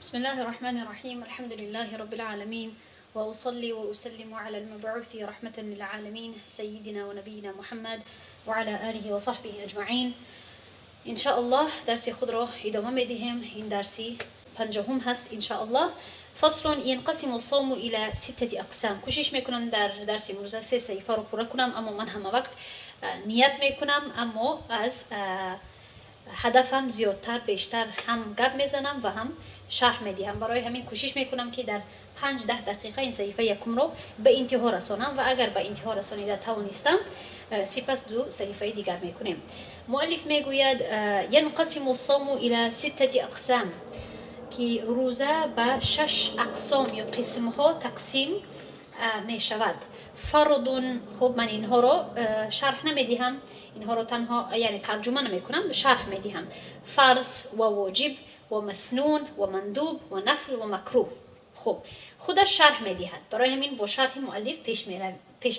بسم الله الرحمن الرحيم، الحمد لله رب العالمين، وأصلي وأسلم على المبعوث رحمة للعالمين، سيدنا ونبينا محمد وعلى آله وصحبه أجمعين. إن شاء الله درس خود را ادامه میدهیم. این درسی پنجهم هست إن شاء الله. فصل: ينقسم الصوم إلى ستة أقسام. کوشش میکنم در درس امروز سه صحیفه رو پوره کنم، اما من همه وقت نیت میکنم، اما از هدفم زیادتر بیشتر هم گپ میزنم و هم شرح میدهم. برای همین کوشش میکنم که در 5-10 دقیقه این صحیفه یکم رو به انتها رسانم و اگر به انتها رسانیده توانستم، سپس دو صحیفه دیگر میکنیم. مؤلف میگوید: ينقسم الصوم إلى ستة أقسام، که روزه به شش اقسام یا قسم ها تقسیم می شود. فرض. خب، من اینها رو شرح نمیدهم، اینها رو تنها یعنی ترجمه نمی کنم، شرح میدهم. فرض و واجب و مسنون و مندوب و نفل و مکروه. خب، خودش شرح میدهد، برای همین با شرح مؤلف پیش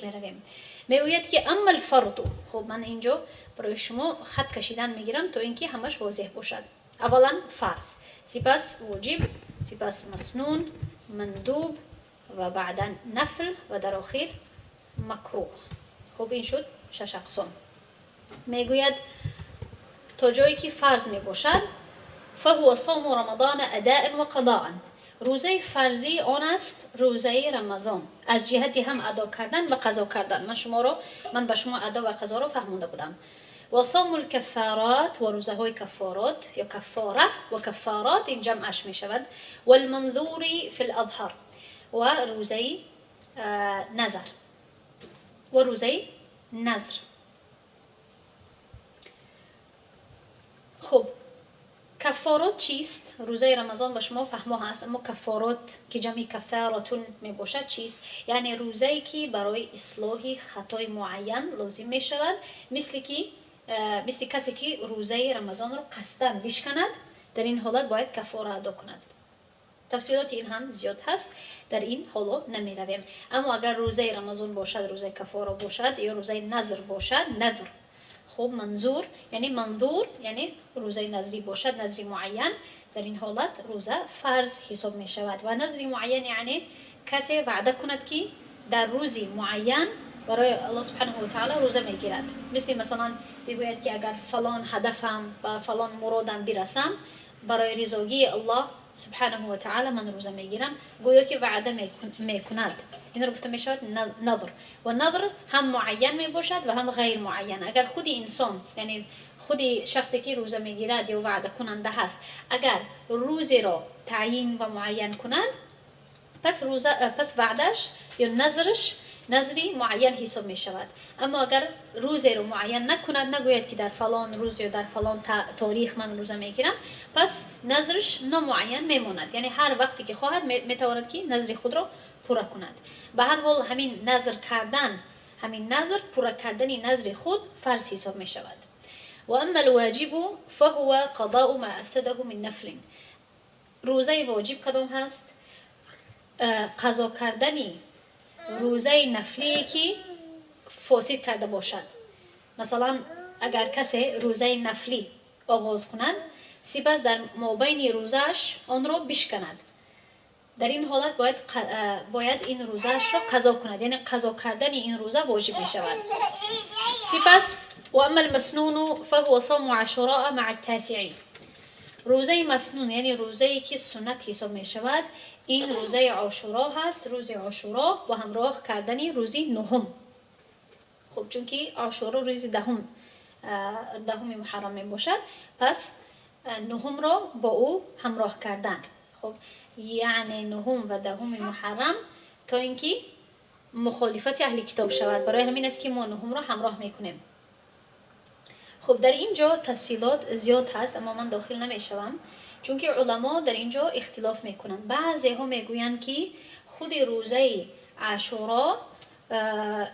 میرویم. میگوید که اما الفرض. خب، من اینجا برای شما خط کشیدن میگیرم تا اینکه همش واضح باشد. اولا فرض، سپس واجب، سپس مسنون، مندوب و بعدا نفل و در آخر مکروه. خب، این شد شش اقسام. میگوید تا جایی که فرض می باشد، فهو صوم رمضان أداء وقضاء. روزه فرضی آن است روزه رمضان از جهت هم ادا کردن و قضا کردن. من به شما ادا و قضا رو فهمونده بودم. و صوم الكفارات، و روزه های کفارات یا کفاره و کفارات، این جمعش می شود. والمنذور في الأظهر، و روزه نذر و روزه نذر. خب، کفارات چیست؟ روزه رمضان به شما فهما هست، اما کفارات که جمع كفارة می باشد چیست؟ یعنی روزه که برای اصلاح خطای معین لازم می شود، مثل کسی که روزه رمضان رو قصدا بشکند، در این حالت باید کفاره ادا کند. تفصیلات این هم زیاد هست، در این حالا نمی رویم. اما اگر روزه رمضان باشد، روزه کفاره باشد یا روزه نذر باشد، نذر، خب، منظور یعنی منظور، یعنی روزه نذری باشد، نذری معین، در این حالت روزه فرض حساب می شود. و نذری معین یعنی کسی وعده کند که در روزی معین برای الله سبحانه و تعالی روزه میگیرد. مثلا بگوید که اگر فلان هدفم و فلان مرادم برسم، برای رضاگی الله سبحانه و تعالی من روزه میگیرم. گویا که وعده میکند. این رو گفته میشود نذر. و نذر هم معین می باشد و هم غیر معین. اگر خود انسان، یعنی خود شخصی که روزه میگیرد یا وعده کننده هست، اگر روزی را تعیین و معین کند، پس وعدش یا نذرش نذری معین حساب می شود. اما اگر روزی رو معین نکند، نگوید که در فلان روز یا در فلان تاریخ من روزه میگیرم، پس نذرش نامعین میماند. یعنی هر وقتی که خواهد میتواند که نذر خود را پوره کند. به هر حال همین نذر کردن، همین نذر، پوره کردن نذر خود فرض حساب می شود. و اما الواجب فهو قضاء ما افسده من نفل. روزه واجب کدام هست؟ قضا کردنی روزه نفلی که فاسد کرده باشد. مثلا اگر کسی روزه نفلی آغاز کند، سپس در مابین روزش آن را بشکند، در این حالت باید این روزهش را قضا کند، یعنی قضا کردن این روزه واجب می شود. سپس و اما المسنون فهو صوم عاشوراء مع التاسع. روزه مسنون، یعنی روزه که سنت حساب می شود، این روزه عاشورا هست، روز عاشورا و همراه کردن روزی نهم. خب، چون که عاشورا روز دهم محرم می باشد، پس نهم را با او همراه کردن. خب، یعنی نهم و دهم محرم، تا اینکه مخالفت اهل کتاب شود. برای همین است که ما نهم را همراه میکنیم. خب، در اینجا تفصیلات زیاد هست، اما من داخل نمیشوم، چون که علما در اینجا اختلاف میکنند. بعضی ها میگویند که خود روزه عاشورا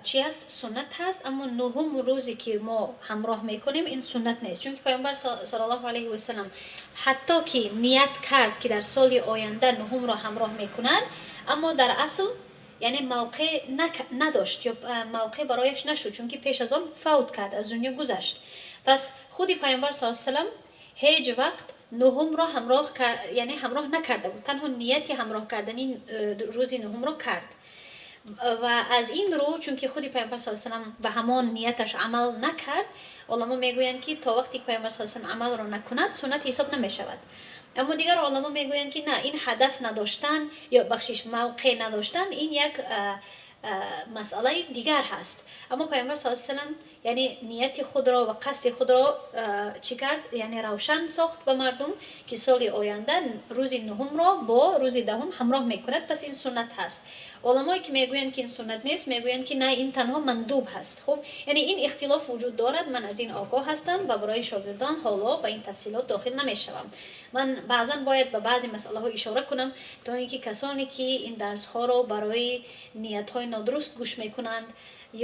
چی هست؟ سنت هست، اما نهم روزی که ما همراه میکنیم این سنت نیست، چون که پیامبر صلی الله علیه و سلم حتی که نیت کرد که در سال آینده نهم را همراه میکند، اما در اصل یعنی موقع نداشت یا موقع برایش نشد، چون که پیش از آن فوت کرد، از دنیا گذشت. پس خودی پیامبر صلی الله علیه و سلم هیچ وقت нуҳумро ҳамроҳ, яъне ҳамроҳ накарда буд, танҳо нияти ҳамроҳ кардани рӯзи нуҳумро кард. Ва аз ин рӯ, чунки худи Паёмбар с салам ба ҳамон нияташ амал накард, уламо мегӯянд, ки то вақте ки Паёмбар с салам амалро накунад, суннат ҳисоб намешавад. Аммо дигар уламо мегӯянд, ки на, ин ҳадаф надоштан ё, бахшиш, мавқеъ надоштан, ин як масъалаи дигар ҳаст. Аммо Паёмбар с салам, яъне нияти худро ва қасди худро чӣ кард? Яъне равшан сохт ба мардум, ки соли оянда рӯзи нуҳумро бо рӯзи 10-ум ҳамроҳ мекунад, пас ин суннат ҳаст. Уламое ки мегӯянд, ки ин суннат нест, мегӯянд, ки на, ин танҳо мандуб ҳаст. Хуб, яъне ин ихтилоф вуҷуд дорад, ман аз ин огоҳ ҳастам ва барои шогирдон ҳоло ба ин тафсилот дохил намешавам. Ман баъзан бояд ба баъзе масъалаҳо ишора кунам, то ин ки касоне ки ин дарсҳоро барои ниятҳои нодуруст гӯш мекунанд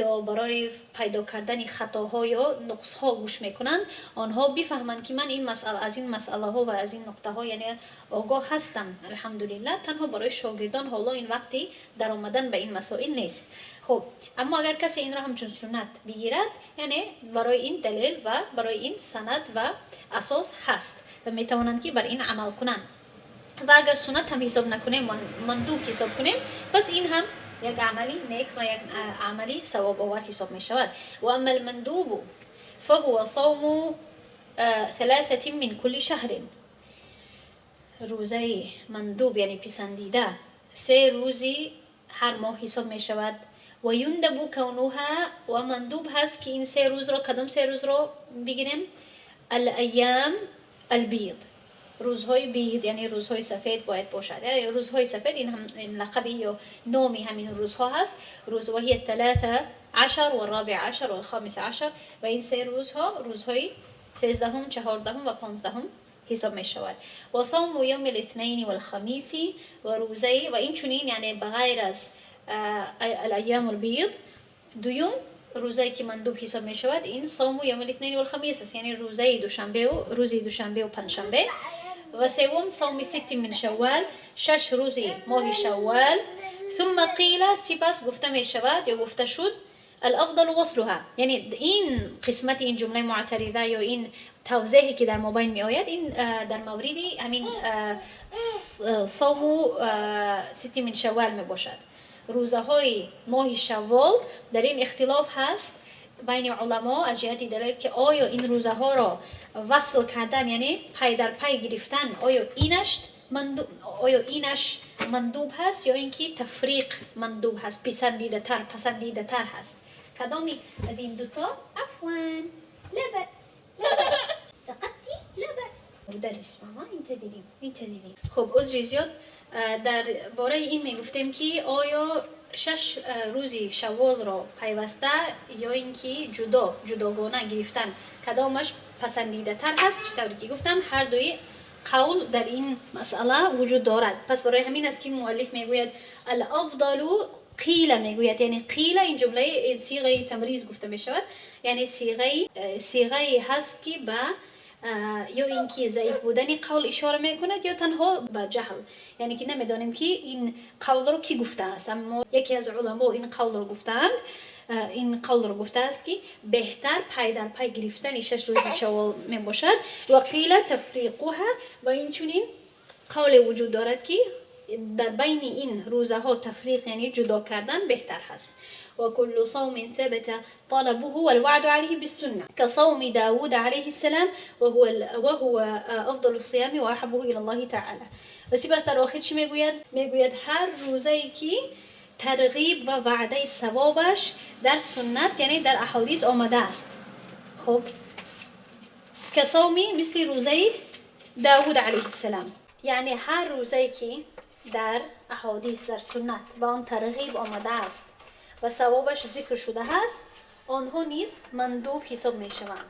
ё барои пайдо кардани хатоҳо ё нуқсҳо гӯш мекунанд, онҳо бифаҳманд, ки ман ин масъала, аз ин масъалаҳо ва аз ин нуқтаҳо, яъне огоҳ ҳастам, алҳамдулиллаҳ. Танҳо барои шогирдон ҳоло ин вақти даромадан ба ин масоил нест. Хуб, аммо агар касе инро ҳамчун суннат бигирад, яъне барои ин далел ва барои ин санад ва асос ҳаст ва метавонанд, ки бар ин амал кунанд. Ва агар суннат ҳам ҳисоб накунем, мандуб ҳисоб кунем, пас ин ҳам як амали нек ва як амали савобовар ҳисоб мешавад. وأما المندوب فهو صوم ثلاثة من كل شهر. рӯзаи мандуб, яъне писандида, 3 рӯзи ҳар моҳ ҳисоб мешавад. ويندب كونها, ва мандуб ҳаст, ки ин 3 рӯзро, кадом 3 рӯзро бигирем? الأيام البيض, рӯзҳои بيض, яъне рӯзҳои сафед бояд бошад. Яъне рӯзҳои сафед, ин ҳам ин лақаби ё номи ҳамин рӯзҳо ҳаст. рӯз وهي 13 والرابع عشر والخامس عشر. ва ин се рӯзҳо рӯзҳои 13-ум, 14-ум ва 15-ум ҳисоб мешавад. وصوم يوم الاثنين والخميس, ва рӯзаи, ва инчунин, яъне ба ғайр аз الأيام البيض, дуюм рӯзае ки мандуб ҳисоб мешавад, ин صوم يوم الاثنين والخميس аст, яъне рӯзаи душанбеу рӯзи душанбеу панҷшанбе. Ва севум صوم ست من شوال, 6 рӯзи моҳи шаввал. ثم قيل, сипас гуфта мешавад ё гуфта шуд, الأفضل وصلها. яъне ин қисмати ин ҷумлаи муътариза ё ин тавзеҳе ки дар мобайн меояд, ин дар мавриди ҳамин صوم ست من شوال мебошад, рӯзаҳои моҳи шаввол. Дар ин ихтилоф ҳаст байни уламо аз ҷиҳати далел, ки оё ин рӯзаҳоро васл кардан, яъне пай дар пай гирифтан, оё инаш мандуб ҳаст ё ин ки тафриқ мандуб ҳаст, писандидатар ҳаст, кадоми аз ин дуто. عفوا، لا بأس، لا بأس، سقطتي، لا بأس، مدرس ماما، انتظري، انتظري. خب، عذری زیاد. дар бораи ин мегуфтем, ки оё 6 рӯзи шавволро пайваста ё ин ки ҷудо ҷудогона гирифтан, кадомаш пасандидатар ҳаст. Чӣ тавре ки гуфтам, ҳар дуи қавл дар ин масъала вуҷуд дорад. Пас барои ҳамин аст, ки муаллиф мегӯяд: الأفضل قيل мегӯяд, яъне قيل, ин ҷумлаи сиғаи تمريض гуфта мешавад, яъне сиғае ҳаст, ки ба ё ин ки заиф будани қавл ишора мекунад ё танҳо ба ҷаҳл, яъне ки намедонем, ки ин қавлро кӣ гуфтааст. Аммо яке аз уламо ин қавлро гуфтаанд, ин қавлро гуфтааст, ки беҳтар пай дар пай гирифтани 6 рӯзи шаввол мебошад. وقيل تفريقها, ва инчунин қавле вуҷуд дорад, ки дар байни ин рӯзаҳо тафриқ, яъне ҷудо кардан беҳтар ҳаст. وكل صوم ثبت طلبه والوعد عليه بالسنة كصوم داود عليه السلام وهو أفضل الصيام وأحبه إلى الله تعالى. و سپس در آخر چی میگوید؟ میگوید هر روزه‌ای که ترغیب و وعده ثوابش در سنت، یعنی در احادیث آمده است. خب، كصوم, مثل روزه داود علیه السلام. یعنی هر روزه‌ای که در احادیث، در سنت و آن ترغیب آمده است و ثوابش ذکر شده است، آنها نیز مندوب حساب می شوند.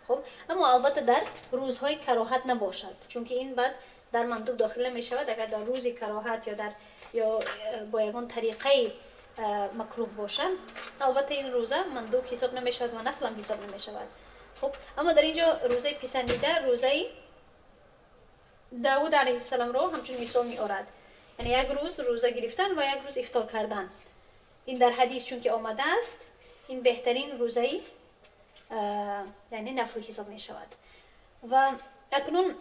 خب، اما البته در روزهای کراهت نباشد، چون که این بعد در مندوب داخل نمی شود. اگر در روز کراهت یا در یا با یگان طریقه مکروه باشد، البته این روزه مندوب حساب نمی شود و نفل هم حساب نمی شود. خب، اما در اینجا روزه پسندیده، روزه داود علیه السلام رو همچون مثال می آورد، یعنی یک روز روزه گرفتن و یک روز افطار کردن. این در حدیث چون که آمده است، این بهترین روزه، یعنی نفل حساب می شود. و اکنون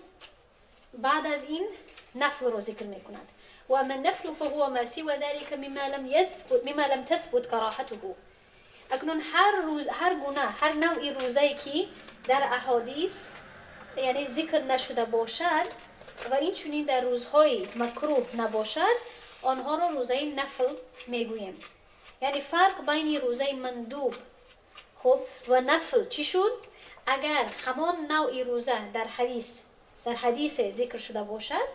بعد از این نفل رو ذکر میکند. و اما النفل فهو ما سوى ذلك مما لم تثبت کراهته. اکنون هر روز، هر گونه، هر نوعی روزه‌ای که در احادیث یعنی ذکر نشده باشد و این چنین در روزهای مکروه نباشد، آنها را روزه نفل میگوییم. یعنی فرق بین روزه مندوب خب و نفل چی شد؟ اگر همان نوع روزه در حدیث ذکر شده باشد،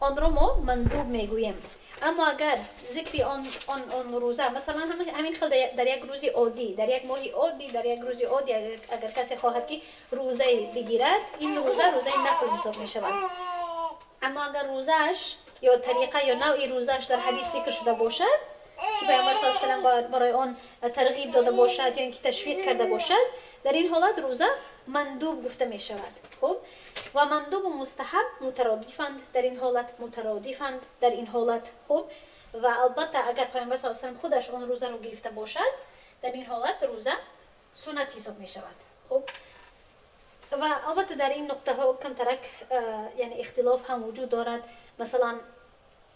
آن را ما مندوب میگوییم. اما اگر ذکر آن روزه مثلا همین خل در یک روز عادی، در یک ماه عادی، در یک روز عادی اگر کسی خواهد که روزه بگیرد، این روزه روزه نفل حساب می شود. اما اگر روزش یا طریقه یا نوع روزش در حدیث ذکر شده باشد که پیامبر صلی الله علیه و برای آن ترغیب داده باشد یا اینکه تشویق کرده باشد، در این حالت روزه مندوب گفته می شود. خب، و مندوب و مستحب مترادفند در این حالت، مترادفند در این حالت. خب، و البته اگر پیامبر صلی الله علیه و خودش آن روزه رو گرفته باشد، در این حالت روزه سنت حساب می شود. خب، و البته در این نقطه ها کمترک یعنی اختلاف هم وجود دارد. مثلا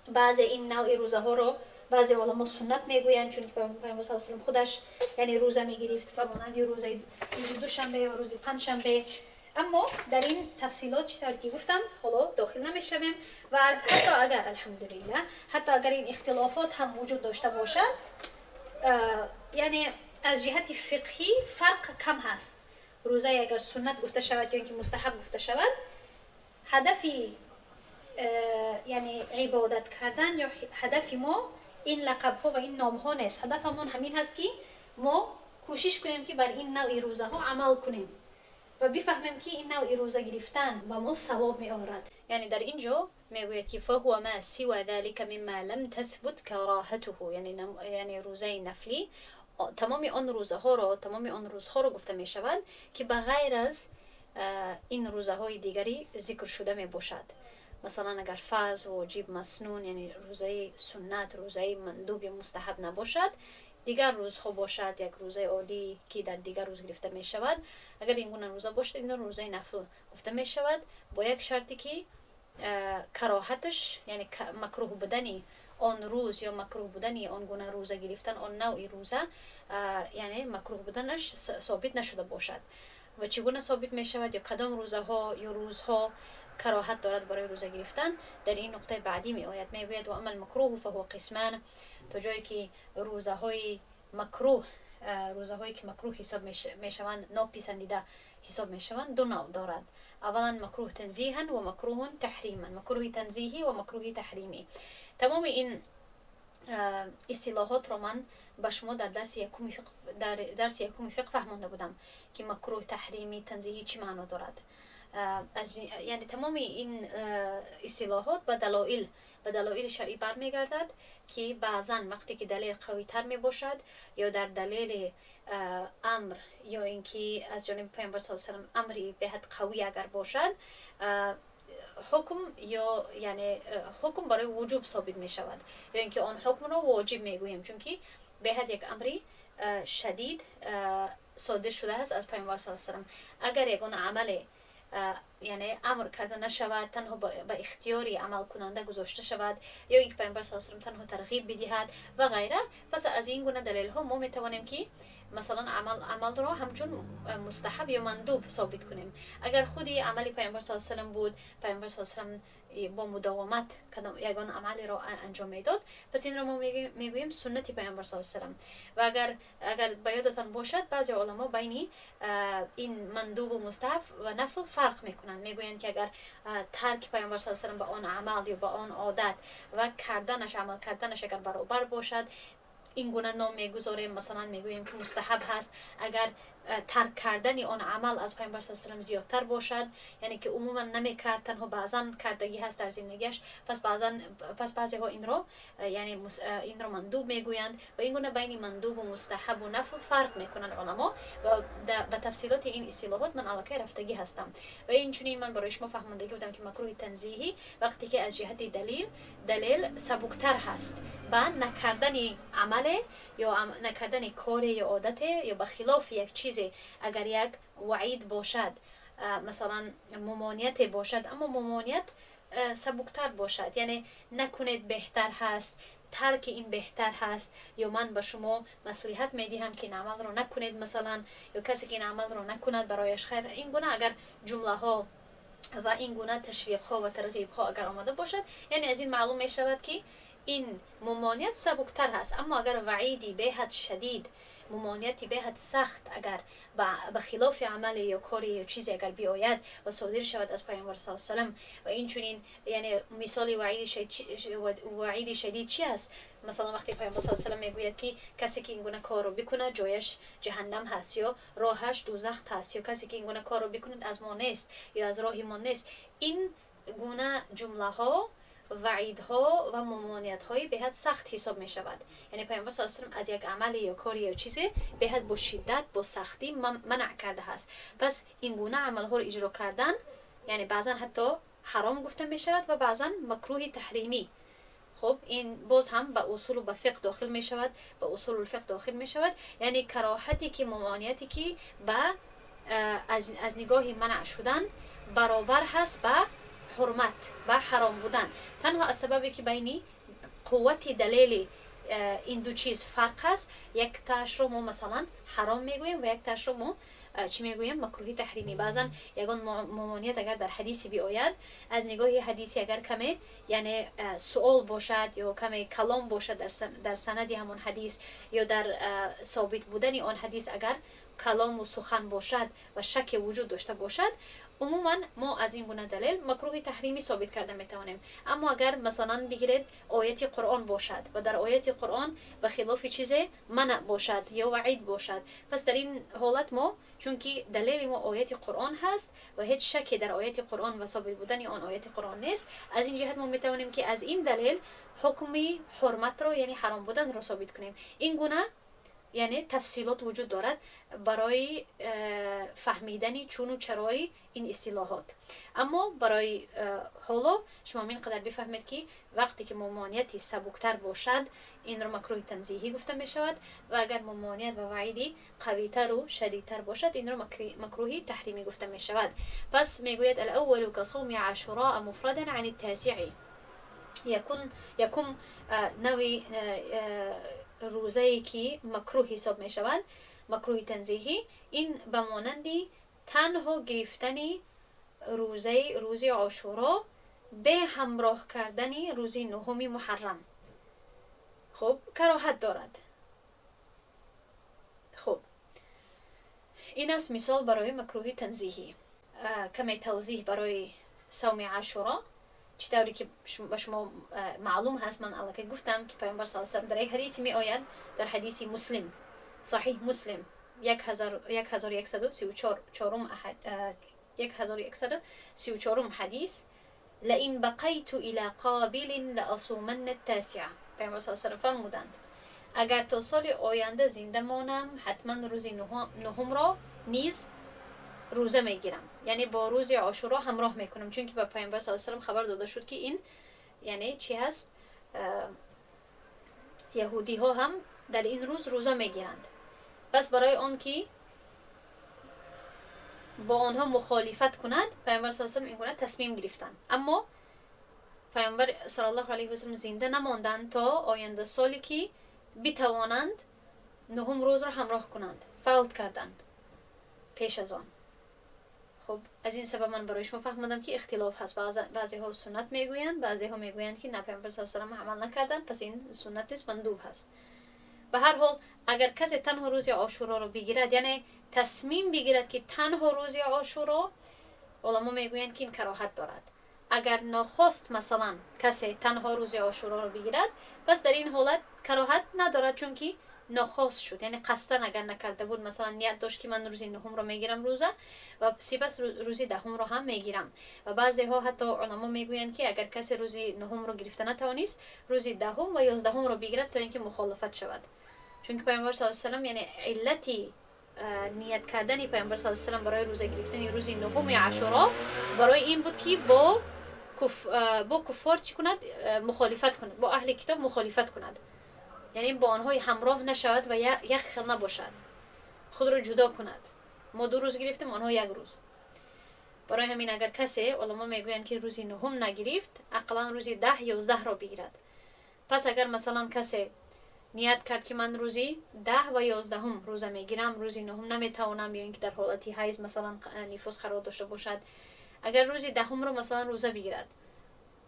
بعضی این نوع روزه ها رو بعضی علما سنت میگویند، چون که پیامبر صلی الله علیه و خودش یعنی روزه میگرفت و مانند روزه روز دوشنبه و روز پنجشنبه. اما در این تفصیلات، چطور که گفتم، حالا داخل نمیشویم. و حتی اگر، الحمدلله، حتی اگر این اختلافات هم وجود داشته باشد، یعنی از جهت فقهی فرق کم هست. روزه اگر سنت گفته شود یا اینکه مستحب گفته شود، هدفی یعنی عبادت کردن یا هدف ما این لقب ها و این نام ها نیست. هدفمون همین هست که ما کوشش کنیم که بر این نوع روزه ها عمل کنیم و بفهمیم که این نوع روزه گرفتن به ما ثواب می آورد. یعنی در اینجا میگوید که فهو ما سوى ذلك مما لم تثبت کراهته، یعنی روزه نفلی تمام آن روزها رو گفته می شود که به غیر از این روزه های دیگری ذکر شده می باشد. مثلا اگر فرض، واجب، مسنون، یعنی روزه سنت، روزه مندوب یا مستحب نباشد، دیگر روزها باشد، یک روزه عادی که در دیگر روز گرفته می شود، اگر این گونه روزه باشد، این روزه نفل گفته می شود، با یک شرطی که کراهتش، یعنی مکروه بودنی آن روز یا مکروه بودنی آن گونه روزه گرفتن، آن نوع روزه، یعنی مکروه بودنش ثابت نشده باشد. و چگونه ثابت می شود یا کدام روزه ها یا روزها کراهت دارد برای روزه گرفتن، در این نقطه بعدی می آید. می گوید و اما المکروه فهو قسمان. تا جایی که روزه های مکروه، روزه هایی که مکروه حساب می شوند، ناپسندیده حساب می شوند، دو نوع دارد. اولا مکروه تنزیها و مکروه تحریما، مکروه تنزیهی و مکروه تحریمی. تمام این اصطلاحات رو من به شما در درس یکم فقه فهمانده بودم که مکروه تحریمی، تنزیهی چی معنا دارد. از یعنی تمام این اصطلاحات به دلایل شرعی برمیگردد که بعضا وقتی که دلیل قوی تر می باشد یا در دلیل امر یا اینکه از جانب پیامبر صلی الله علیه و امری به حد قوی اگر باشد، حکم یا یعنی حکم برای وجوب ثابت می شود یا اینکه آن حکم را واجب می گوییم، چون که به حد یک امری شدید صادر شده است از پیامبر صلی الله علیه و. اگر یگان عمل یعنی امر کرده نشود، تنها به اختیاری عمل کننده گذاشته شود یا اینکه پیامبر صلی الله علیه و تنها ترغیب بدهد و غیره، پس از این گونه دلیل ها ما می توانیم که مثلا عمل را همچون مستحب یا مندوب ثابت کنیم. اگر خودی عملی پیامبر صلی الله علیه و بود، پیامبر صلی الله علیه و با مداومت کدام یگان عملی را انجام میداد، پس این را ما میگوییم سنت پیامبر صلی الله علیه و. و اگر به یادتان باشد، بعضی علما بین این مندوب و مستحب و نفل فرق میکنند. میگویند که اگر ترک پیامبر صلی الله علیه و به آن عمل یا به آن عادت و کردنش، عمل کردنش اگر برابر باشد، این گونه نام میگذاریم، مثلا میگوییم که مستحب هست. اگر ترک کردن آن عمل از پیامبر صلی الله علیه و زیادتر باشد، یعنی که عموما نمیکرد، تنها بعضا کردگی هست در زندگیش، پس بعضی ها این رو یعنی این رو مندوب میگویند. و این گونه بین مندوب و مستحب و نفل فرق میکنند علما و به تفصیلات این اصطلاحات من علاقه رفتگی هستم. و این چنین من برای شما فهماندگی بودم که مکروه تنزیهی وقتی که از جهت دلیل سبکتر هست و نکردن عمل یا نکردن کار یا عادت یا به خلاف یک چیز اگر یک وعید باشد. مثلا ممانعت باشد، اما ممانعت سبکتر باشد، یعنی نکنید بهتر هست، ترک این بهتر هست، یا من به شما مصلحت میدهم که این عمل رو نکنید مثلا، یا کسی که این عمل رو نکند برایش خیر. این گونه اگر جمله ها و این گونه تشویق ها و ترغیب ها اگر آمده باشد، یعنی از این معلوم می شود که این ممانعت سبکتر هست. اما اگر وعیدی بهد شدید، ممانعتی بهد سخت اگر به خلاف عمل یا کاری یا چیزی اگر بیاید و صادر شود از پیامبر صلی الله علیه و سلم، و این چنین، یعنی مثال وعید شدید چی است؟ مثلا وقتی پیامبر صلی الله علیه و سلم میگوید که کسی که این گونه کار رو بکنه جایش جهنم هست یا راهش دوزخ هست، یا کسی که این گونه کار رو بکند از ما نیست یا از راه ما نیست، این گونه جمله ها وعیدها و ممانعت‌های بهد سخت حساب می شود. یعنی پیامبر صلی الله علیه و سلم از یک عمل یا کاری یا چیزی بهد با شدت، با سختی منع کرده است. پس این گونه عملها رو اجرا کردن یعنی بعضا حتی حرام گفته می شود و بعضا مکروه تحریمی. خب این باز هم به اصول و به فقه داخل می شود، به اصول الفقه داخل می شود. یعنی کراهتی که ممانعتی که به از نگاه منع شدن برابر هست به حرمت، به حرام بودن، تنها از سببی که بین قوت دلیل این دو چیز فرق هست. یک تاش رو ما مثلا حرام میگوییم و یک تاش رو ما چی میگوییم؟ مکروه تحریمی. بعضا یگان ممانعت اگر در حدیثی بیاید، از نگاه حدیثی اگر کمی یعنی سوال باشد یا کمی کلام باشد در سند همون حدیث یا در ثابت بودن آن حدیث اگر کلام و سخن باشد و شک وجود داشته باشد، عموما ما از این گونه دلیل مکروه تحریمی ثابت کرده میتوانیم. اما اگر مثلا بگیرید آیت قرآن باشد و در آیت قرآن به خلاف چیز منع باشد یا وعید باشد، پس در این حالت ما چون که دلیل ما آیت قرآن هست و هیچ شکی در آیت قرآن و ثابت بودن آن آیت قرآن نیست، از این جهت ما میتوانیم که از این دلیل حکمی حرمت رو یعنی حرام بودن رو ثابت کنیم. این گونه یعنی تفصیلات وجود دارد برای فهمیدن چون و چرای این اصطلاحات. اما برای حالا شما این قدر بفهمید که وقتی که ممانعتی سبکتر باشد این رو مکروه تنزیهی گفته می شود و اگر ممانعت و وعیدی قویتر و شدیدتر باشد این رو مکروه تحریمی گفته می شود. پس میگوید الاول كصوم عاشوراء مفردا عن التاسع، یکم نوع روزه‌ای که مکروه حساب می شود، مکروه تنزیهی، این به مانند تنها گرفتن روزه روز عاشورا به همراه کردن روز نهم محرم، خب کراهت دارد. خب این است مثال برای مکروه تنزیهی. کمی توضیح برای صوم عاشورا، چطوری که به شما معلوم هست، من الکی گفتم که پیامبر صلی الله علیه و سلم در یک حدیثی می آید، در حدیث مسلم، صحیح مسلم 1134 حدیث، لئن بقیت الى قابل لأصومن التاسعه. پیامبر صلی الله علیه و سلم فرمودند اگر تا سال آینده زنده مانم حتما روز نهم را نیز روزه میگیرم، یعنی با روز عاشورا همراه میکنم، چون که به پیامبر صلی الله علیه و سلم خبر داده شد که این یعنی چی هست، یهودی ها هم در این روز روزه میگیرند. پس برای آن که با آنها مخالفت کند پیامبر صلی الله علیه و سلم این گونه تصمیم گرفتند. اما پیامبر صلی الله علیه و سلم زنده نماندند تا آینده سالی که بتوانند نهم روز را همراه کنند، فوت کردند پیش از آن. خب از این سبب من برای شما فهمیدم که اختلاف هست، بعضی ها سنت میگویند، بعضی ها میگویند که نه پیامبر صلی الله علیه و سلم عمل نکردند، پس این سنت نیست، مندوب هست. به هر حال اگر کسی تنها روز عاشورا رو بگیرد، یعنی تصمیم بگیرد که تنها روز عاشورا، علما میگویند که این کراهت دارد. اگر ناخواست مثلا کسی تنها روز عاشورا رو بگیرد، پس در این حالت کراهت ندارد، چون که ناخواست شد، یعنی قصدا اگر نکرده بود، مثلا نیت داشت که من روز نهم رو میگیرم روزه و سپس روز دهم رو هم میگیرم. و بعضی ها حتی علما میگویند که اگر کسی روز نهم رو گرفته نتوانست، روز دهم و یازدهم رو بگیرد تا اینکه مخالفت شود، چون که پیامبر صلی الله علیه و سلم یعنی علتی نیت کردن پیامبر صلی الله علیه و سلم برای روزه گرفتن روز نهم عاشورا برای این بود که با کفار چی کند؟ مخالفت کند، با اهل کتاب مخالفت کند، یعنی با آنها همراه نشود و یک خل نباشد، خود را جدا کند. ما 2 روز گرفتیم، آنها 1 روز. Барои ҳамин агар касе, уламо мегӯянд, ки рӯзи нуҳум нагирифт, ақаллан рӯзи 10, 11 ро бигирад. Пас агар масалан касе ният кард, ки ман рӯзи 10 ва 11 рӯза мегирам, рӯзи нуҳум наметавонам, ё ин ки дар ҳолати ҳайз, масалан, нифос қарор дошта бошад, агар рӯзи 10-ро масалан рӯза бигирад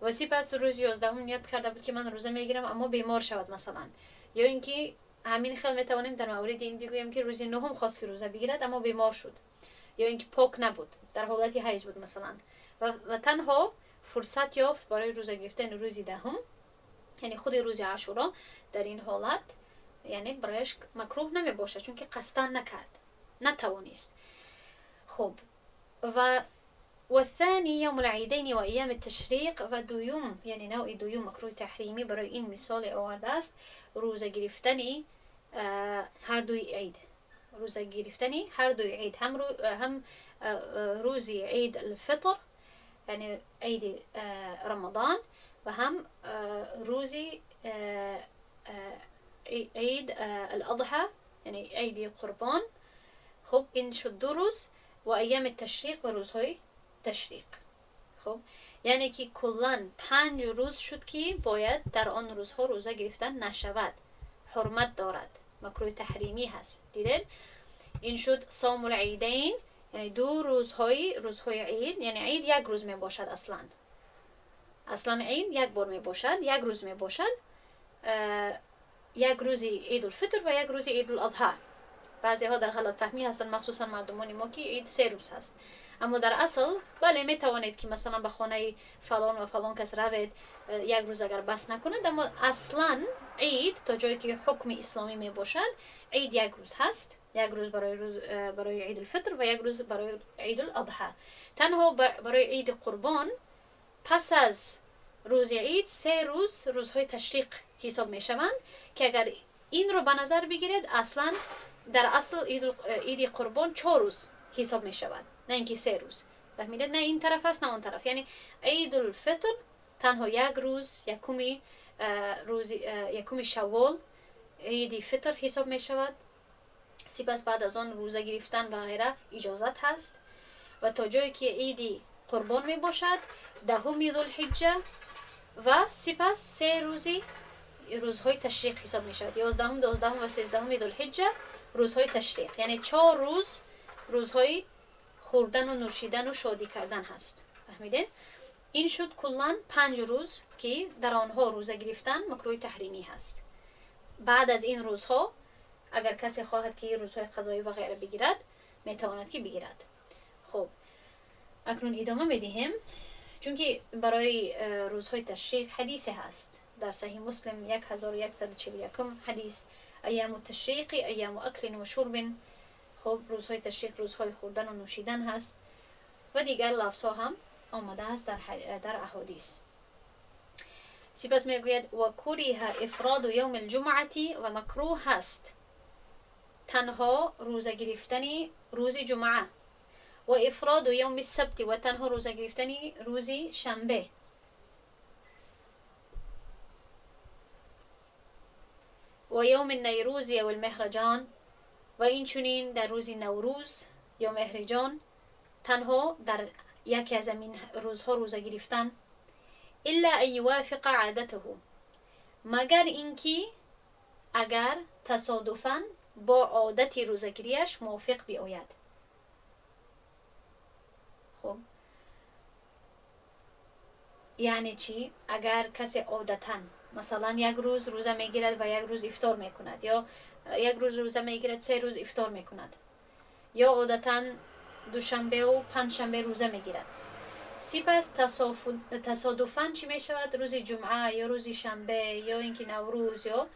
ва сипас рӯзи 11 ният карда буд, ки ман рӯза мегирам, аммо бемор шавад масалан, ё ин ки ҳамин хел метавонем дар мавриди ин бигӯем, ки рӯзи нуҳум хост, ки рӯза бигирад, аммо бемор шуд ё ин ки пок набуд, дар ҳолати ҳайз буд масалан, ва танҳо фурсат ёфт барои рӯза гирифтани рӯзи 10-ум, яъне худи рӯзи Ашуро, дар ин ҳолат яъне барояш макрӯҳ намебошад, чунки қасдан накард, натавонист. Хуб, ва والثاني يوم العيدين وأيام التشريق. و دوم، یعنی نوع دوم مکروه تحریمی برای این مثال آورده است، روزه گرفتنی هر دوی عید. روزه گرفتنی هر دوی عید، هم روزی عید الفطر، یعنی عید رمضان، و هم روزی عید الأضحى، یعنی عید قربان. خب، این شد دو روز. و ایام التشریق، و روزهای تشریق. خب، یعنی که کلا 5 روز شد که باید در آن روزها روزه گرفتن نشود، حرمت دارد، مکروه تحریمی هست. دیدن؟ این شد صوم العیدین، یعنی دو روزهای عید. یعنی عید یک روز می باشد. اصلا عید یک بار می باشد، یک روز می باشد، یک روز عید الفطر و یک روز عید الاضحی. بعضی ها در غلط فهمی هستن، مخصوصا مردمان ما، که عید 3 روز هست. اما در اصل بله، می توانید که مثلا به خانه فلان و فلان کس روید یک روز اگر بس نکند، اما اصلا عید تا جایی که حکم اسلامی می باشد، عید یک روز هست. یک روز برای عید الفطر و یک روز برای عید الاضحی. تنها برای عید قربان پس از روز عید 3 روز روزهای تشریق حساب می شوند که اگر این رو به نظر بگیرید، اصلا در اصل عید قربان 4 روز حساب می شود، نه اینکه 3 روز. فهمیده؟ نه این طرف است نه اون طرف. یعنی عید الفطر تنها یک روز، یکمی روز، یکم شوال عید فطر حساب می شود. سپس بعد از آن روزه گرفتن و غیره اجازت هست و تا جایی که عید قربان می باشد، 10 ذوالحجه، و سپس 3 روزی روزهای تشریق حساب می شود، 11، 12 و 13 ذوالحجه روزهای تشریق. یعنی 4 روز روزهای خوردن و نوشیدن و شادی کردن هست. فهمیدین؟ این شد کلا 5 روز که در آنها روزه گرفتن مکروه تحریمی هست. بعد از این روزها اگر کسی خواهد که روزهای قضایی و غیره بگیرد، میتواند که بگیرد. خب، اکنون ادامه میدهیم، چون که برای روزهای تشریق حدیث هست در صحیح مسلم، 1141 حدیث: ایام التشریق ایام اکل و شرب. خب، روزهای تشریق روزهای خوردن و نوشیدن هست و دیگر لفظ ها هم آمده است در احادیث. سپس میگوید: و کره افراد یوم الجمعه، و مکروه هست تنها روزه گرفتن روز جمعه، و افراد یوم السبت، و تنها روزه گرفتن روز شنبه، و یوم النیروز و المهرجان، و این چنین در روز نوروز یا مهرجان تنها در یکی از این روزها روزه گرفتن. الا ان یوافق عادته، مگر اینکه اگر تصادفاً با عادت روزگیریش موافق بیاید. خب، یعنی چی؟ اگر کسی عادتا مثلا یک روز روزه میگیرد و یک روز افطار میکند، یا یک روز روزه میگیرد، 3 روز افطار میکند، یا عادتا دوشنبه و پنجشنبه روزه میگیرد، سپس تصادفاً چی میشود؟ روز جمعه یا روز شنبه یا اینکه نوروز یا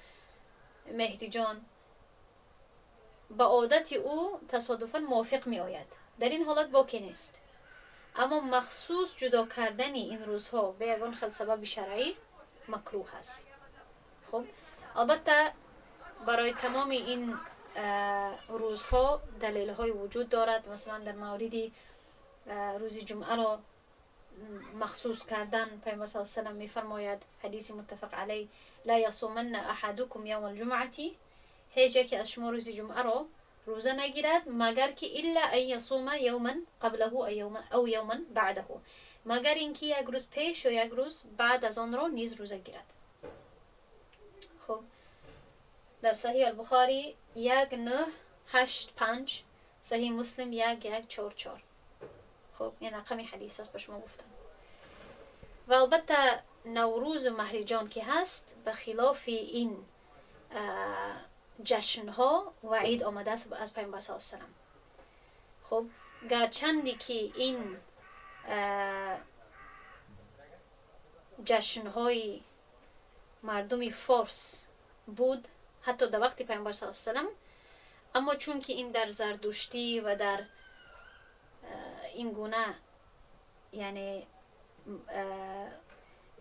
مهرجان با عادت او تصادفاً موافق می آید، در این حالت باکی نیست. اما مخصوص جدا کردن این روزها به یگان خل سبب شرعی مکروه است. خب، البته برای تمام این روزها دلیل های وجود دارد. مثلا در مورد روز جمعه را مخصوص کردن، پیامبر صلی الله علیه و سلم میفرماید، حدیث متفق علیه: لا یصومن احدکم یوم الجمعه، هیچ یکی از شما روز جمعه را рӯза нагирад, магар ки إلا أن يصوم يوما قبله أو يوما بعده, магар ин ки як рӯз пеш ё як рӯз баъд аз онро низ рӯза гирад. Хуб, дар Саҳиҳ Албухорӣ 1985, Саҳиҳ Муслим 1144. Хуб, ин рақами ҳадис аст, ба шумо гуфтам. Ва албатта Наврӯзу Маҳриҷон ки ҳаст, ба хилофи ин ҷашнҳо ваъид омадааст аз Пайғамбар с салам. Хуб, гарчанде ки ин ҷашнҳои мардуми форс буд ҳатто дар вақти Пайғамбар с салам, аммо чунки ин дар зардуштӣ ва дар ин гуна, яъне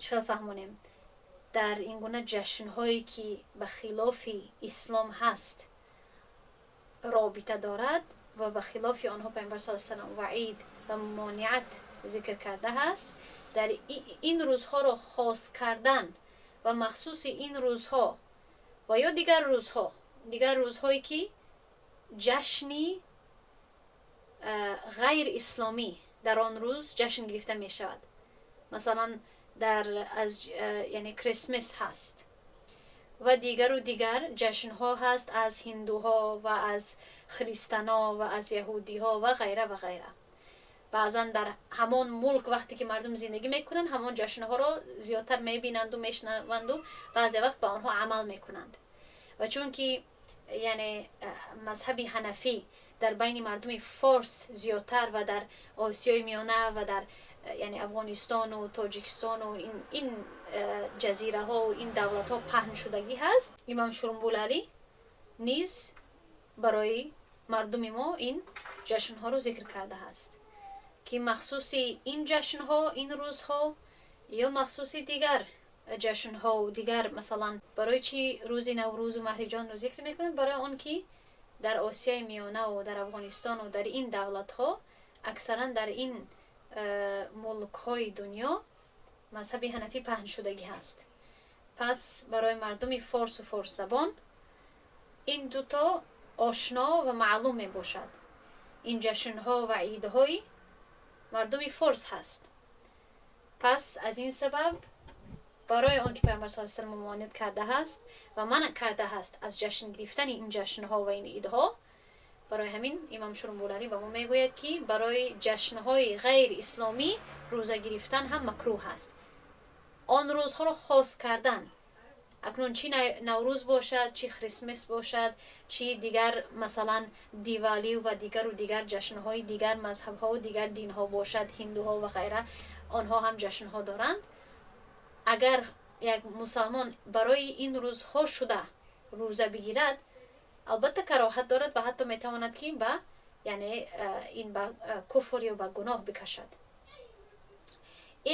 чӣ хел фаҳмонем, дар ин гуна ҷашнҳое ки ба хилофи ислом ҳаст робита дорад ва ба хилофи онҳо Пайғамбар с салам ваъид ва мамониат зикр карда ҳаст, дар ин рӯзҳоро хос кардан ва махсуси ин рӯзҳо ва ё дигар рӯзҳо, дигар рӯзҳое ки ҷашни ғайрисломӣ дар он рӯз ҷашн гирифта мешавад, масалан дар аз яъне Christmas ҳаст ва дигару дигар ҷашнҳо ҳаст аз ҳиндуҳо ва аз христано ва аз яҳудиҳо ва ғайра ва ғайра. Баъзан дар ҳамон мулк вақте ки мардум зиндагӣ мекунанд, ҳамон ҷашнҳоро зиёдтар мебинанду мешнаванду баъзе вақт ба онҳо амал мекунанд. Ва чунки яъне мазҳаби ҳанафӣ дар байни мардуми форс зиёдтар ва дар Осиёи Миёна ва дар яъне Афғонистону Тоҷикистону ин ҷазираҳо, ин давлатҳо паҳн шудагӣ ҳаст, имом Шурумбулалӣ низ барои мардуми мо ин ҷашнҳоро зикр кардааст, ки махсуси ин ҷашнҳо, ин рӯзҳо ё махсуси дигар ҷашнҳо дигар. Масалан, барои чӣ рӯзи Наврӯзу Маҳриҷонро зикр мекунад? Барои он ки дар Осиёи Миёнаву дар Афғонистону дар ин давлатҳо, аксаран дар ин мулкҳои дунё мазҳаби ҳанафӣ паҳн шудагӣ ҳаст. Пас барои мардуми форсу форсзабон ин дуто ошно ва маълум мебошад. Ин ҷашнҳо ва идҳои мардуми форс ҳаст. Пас аз ин сабаб, барои он ки Пайғамбар с салам мумониат кардааст ва манъ кардааст аз ҷашн гирифтани ин ҷашнҳо ва ин идҳо, барои ҳамин имом Шурумбуларӣ ба мо мегӯяд, ки барои ҷашнҳои ғайриисломӣ рӯза гирифтан ҳам макрӯҳ аст, он рӯзҳоро хос кардан. Акнун чӣ Наврӯз бошад, чӣ Christmas бошад, чӣ дигар, масалан, Дивалию ва дигару дигар ҷашнҳои дигар мазҳабҳову дигар динҳо бошад, ҳиндуҳо ва ғайра, онҳо ҳам ҷашнҳо доранд. Агар як мусалмон барои ин рӯзҳо шуда рӯза бигирад, албатта кароҳат дорад ва ҳатто метавонад, ки ба яъне ин ба куфр ё ба гуноҳ бикашад.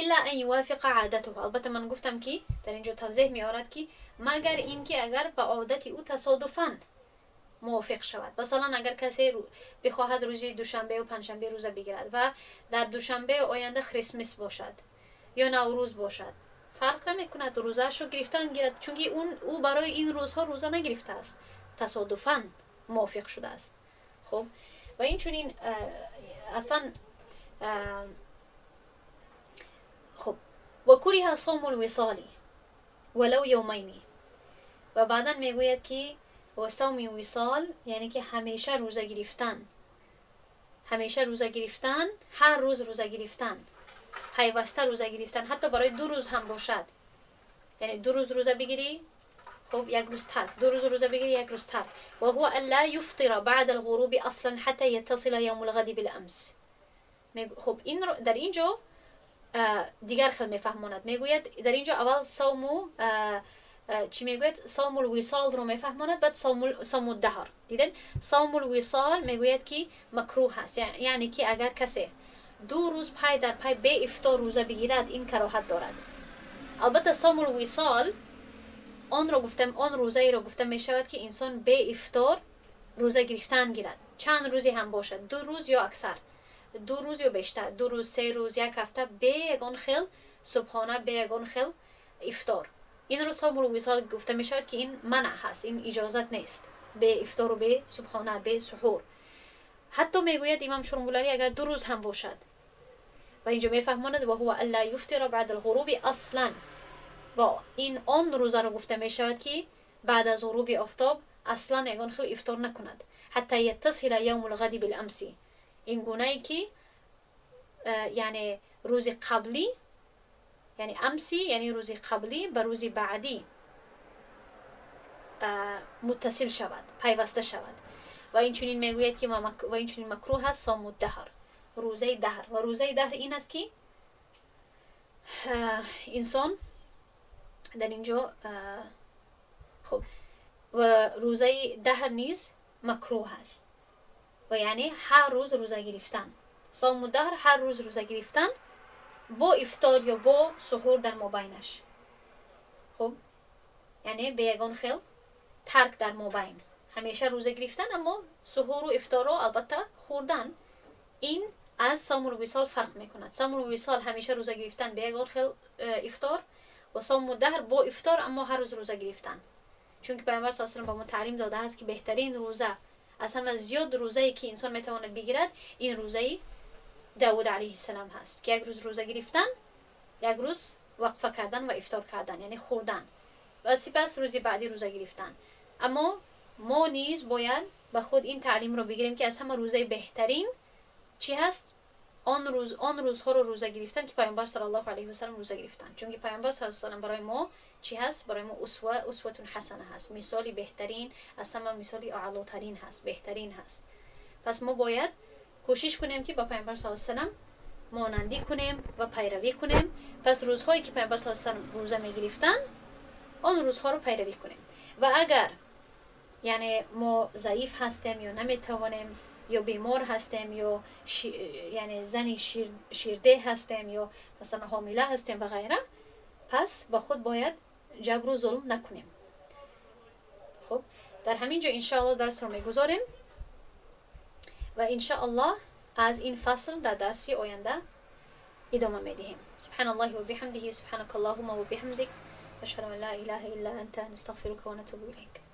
إلا أن يوافق عادته. Албатта ман гуфтам, ки дар ин ҷо тавзеҳ меорад, ки магар ин ки агар ба одати ӯ тасодуфан мувофиқ шавад. Масалан, агар касе бихоҳад рӯзи душанбеу панҷшанбе рӯза бигирад ва дар душанбеи оянда Christmas бошад ё Наврӯз бошад, фарқ намекунад, рӯзаашро гирифтан гирад, чунки ӯ барои ин рӯзҳо рӯза нагирифтааст, тасодуфан мувофиқ шудааст. Хуб, ва инчунин аслан хуб, وكره صوم الوصال ولو يومين. Ва баъдан мегӯяд, ки صوم وصال, яъне ки ҳамеша рӯза гирифтан, ҳамеша рӯза гирифтан, ҳар рӯз рӯза гирифтан, пайваста рӯза гирифтан, ҳатто барои 2 рӯз ҳам бошад, яъне 2 рӯз рӯза бигирӣ, хуб, як рӯз тарк, 2 рӯз рӯза бигирӣ, як рӯз тарк. وهو ألا يفطر بعد الغروب أصلا حتى يتصل يوم الغد بالأمس. Хуб, ин дар ин ҷо дигар хел мефаҳмонад. Мегӯяд, дар ин ҷо аввал савму чӣ мегӯяд, صوم الوصال ро мефаҳмонад, баъд صوم الدهر. Дидед, صوم الوصال мегӯяд, ки макрӯҳ ҳаст, яъне ки агар касе 2 рӯз пай дар пай беифтор рӯза бигирад, ин кароҳат дорад. Албатта صوم الوصال онро гуфта, он рӯзаеро гуфта мешавад, ки инсон беифтор рӯза гирифтан гирад, чанд рӯзе ҳам бошад, 2 рӯз ё аксар, 2 рӯз ё бештар, 2 рӯз, 3 рӯз, як ҳафта, бе ягон хел субҳона, бе ягон хел ифтор. Инро صوم الوصال гуфта мешавад, ки ин манъ ҳаст, ин иҷозат нест. бе ифтору бе субҳона, бе суҳур. Ҳатто мегӯяд имам Шурмулалӣ, агар 2 рӯз ҳам бошад. Ва инҷо мефаҳмонад: وهو ألا يفطر بعد الغروب أصلا. Ва ин он рӯзаро гуфта мешавад, ки баъд аз ғуруби офтоб аслан ягон хел ифтор накунад. حتى يتصل يوم الغد بالأمس. Ин гунае ки яъне рӯзи қаблӣ, яъне амси, яъне рӯзи қаблӣ ба рӯзи баъдӣ муттасил шавад, пайваста шавад. Ва инчунин мегӯяд, ки ва инчунин макрӯҳ аст صوم الدهر, рӯзаи даҳр. Ва рӯзаи даҳр ин аст, ки инсон дар инҷо, хуб, ва рӯзаи даҳр низ макрӯҳ аст. Ва яъне ҳар рӯз рӯза гирифтан, صوم الدهر, ҳар рӯз рӯза гирифтан бо ифтор ё бо суҳур дар мобайнаш. Хуб, яъне бе ягон хел тарк дар мобайн ҳамеша рӯза гирифтан, аммо суҳуру ифторро албатта хӯрдан. Ин аз صوم الوصال фарқ мекунад. صوم الوصال ҳамеша рӯза гирифтан бе ягон хел ифтор, ва صوم الدهر бо ифтор, аммо ҳар рӯз рӯза гирифтан. Чунки Пайғамбар с ба мо таълим додааст, ки беҳтарин рӯза, аз ҳама зиёд рӯзае, ки инсон метавонад бигирад, ин рӯзаи Давуд алайҳиссалам ҳаст, ки як рӯз рӯза гирифтан, як рӯз вақфа кардан ва ифтор кардан, яъне хӯрдан, ва сипас рӯзи баъдӣ рӯза гирифтан. Аммо мо низ бояд ба худ ин таълимро бигирем, ки аз ҳама рӯзаи беҳтарин чӣ ҳаст? Он рӯз, он рӯзҳоро рӯза гирифтан, ки Пайғамбар саллаллоҳу алайҳи васалам рӯза гирифтан. Чунки Пайғамбар с салам барои мо чӣ ҳаст? Барои мо усва, أسوة حسنة ҳаст, мисоли беҳтарин, аз ҳама мисоли аълотарин ҳаст, беҳтарин ҳаст. Пас мо бояд кӯшиш кунем, ки ба Пайғамбар с салам монандӣ кунем ва пайравӣ кунем. Пас рӯзҳое, ки Пайғамбар с салам рӯза мегирифтанд, он рӯзҳоро пайравӣ кунем. Ва агар яъне мо заиф ҳастем ё наметавонем, ё бемор ҳастем, ё яъне зани ширдеҳ ҳастем, ё масалан ҳомила ҳастем ва ғайра, пас ба худ бояд ҷабру зулм накунем. Хуб, дар ҳамин ҷо иншоалло дарсро мегузорем ва иншоаллоҳ аз ин фасл дар дарси оянда идома медиҳем. سبحان الله وبحمده، سبحانك اللهم وبحمدك، أشهد أن لا إله إلا أنت، نستغفرك ونتوب إليك.